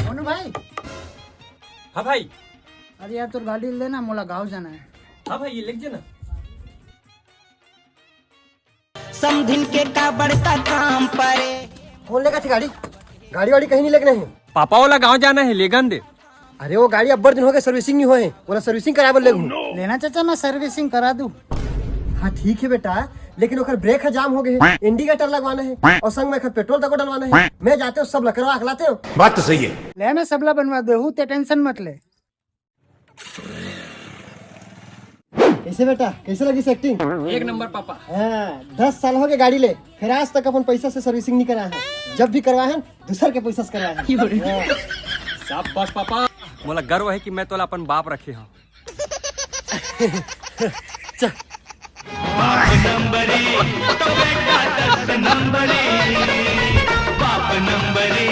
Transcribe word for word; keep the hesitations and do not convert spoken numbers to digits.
मोनू भाई। हाँ भाई। अरे यार, तोर गाड़ी ले ना, मोला गाँव जाना है। हाँ भाई, ये लिख देना। समधिन के का बड़का काम परे। कौन लेगा थी गाड़ी? गाड़ी वाड़ी कहीं नहीं लेगना है। पापा, ओला गाँव जाना है, लेगन दे। अरे, वो गाड़ी अब्बड़ दिन हो गए, सर्विसिंग नहीं होए, ओला सर्विसिंग कराए बर लेगू। लेना चाचा, मैं सर्विसिंग करा दूँ। हाँ, ठीक है बेटा, लेकिन ओकर ब्रेक ह जाम हो गए है, इंडिकेटर लगवाना है और संग में एकर पेट्रोल तको डलवाना है। मैं जाते हो, सब लकड़वा अकलाते हो। बात तो सही है। ले, मैं सबला बनवा दे हूँ, ते टेंशन मत ले। कैसे बेटा, कैसे लगी एक्टिंग? एक नंबर पापा। हाँ, दस साल हो गए गाड़ी ले, फिर आज तक अपन पैसा से सर्विसिंग नहीं करा है। जब भी करवा है, दूसर के पैसा से करवा है। हाँ। शाबाश पापा, मोला गर्व है कि मैं तोला अपन बाप रखे हूँ।